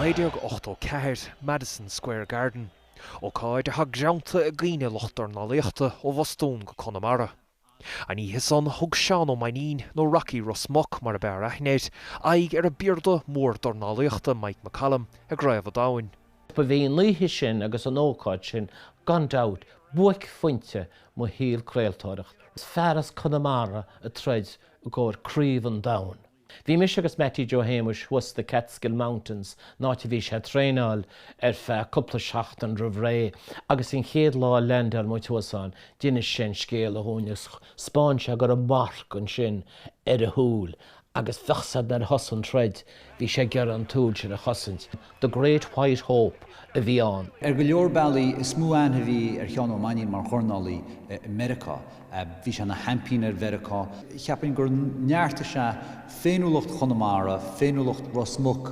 1984, Madison Square Garden. Ócáid atá greanta i gcuimhne lucht dornálaíochta ó Bhostún go Conamara. An oíche san, thug Seán Ó Mainnín, nó Rocky Ros Muc mar a b'fhearr aithne air, aghaidh ar an bpiarda mór dornálaíochta Mike McCallum i gCraobh an Domhain. Ba bhí an oíche sin agus an ócáid sin, gan dabht, buaicphointe mo shaol craoltóireacht. Fear as Conamara ag troid i gcomhair Craobh an Domhain. Bhí mise agus Mattie Joe Shéamuis thuas sna Catskill Mountains, an áit a bhí sé ag traenáil ar feadh cúpla seachtain roimh ré agus an chéad lá a leaindeáil muid thuas ann, d'inis sé an scéal dhúinn agus 'spáin sé go raibh marc ansin ar a shúil agus bheadh 'fhios a'd nuair a thosaigh an troid, bhí sé ag iarraidh an tsúil sin a chosaint. The Great White Hope a bhí ann. Ar go leor bealaí, is mó aithne a bhí ar Sheán Ó Mainnín mar dhornálaí i Meiriceá. Bhí sé ina sheaimpín ar Mheiriceá. Cheapfainn gur neart is ea féiniúlacht Chonamara, féiniúlacht Ros Muc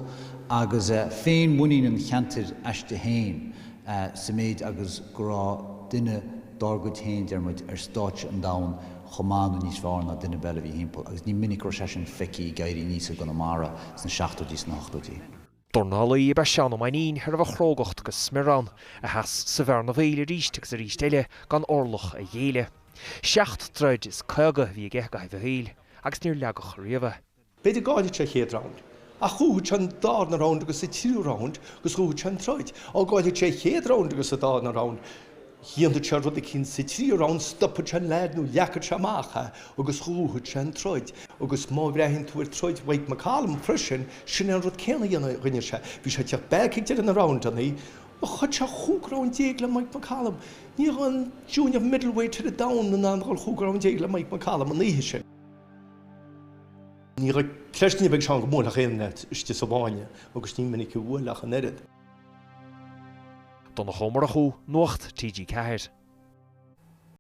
agus féinmhuinín an cheantair aisti féin sa méid agus go raibh duine dár gcuid féin, deir muid, ar stáitse an domhain chomh maith nó níos fearr ná duine ar bith eile a bhí thimpeall agus ní minic go raibh sé sin feicthe ag éirí aníos i gConamara sna seachtóidí is sna hochtóidí. Dornálaí ab ea Seán Ó Mainnín a raibh a chrógacht go smior ann, a sheas sa bhearna bhaoil arís agus arís eile gan orlach a ghéilleadh. Seacht dtroid is 50 a bhí aige i gcaitheamh a shaoil agus níor leagadh riamh é. B'fhéidir go gcaillfeadh sé an chéad round, ach ghnóthódh sé an darna round agus an tríú round agus ghnóthódh sé an troid. Á gcaillfeadh sé an chéad round agus an darna round, dhéanfadh sé rud eicínt sa tríú round, stopfadh sé an leaid nó leagfadh sé amach é agus ghnóthódh sé an troid. Agus má bhreathnaíonn tú ar troid Mike McCallum freisin, sin é an rud céanna a rinne sé. Bhí sé ag teacht back ag deireadh na roundannaí, ach throid sé chúig round déag le Mike McCallum. Ní raibh an junior middleweight ar an domhan in ann dul chúig round déag le Mike McCallum an oíche sin. Ní raibh cleas ag Seán go mbuailfeadh aon leaid istigh sa bhfáinne agus ní minic a bhuail ach an oiread. Donncha Ó Murchú, Nuacht TG4.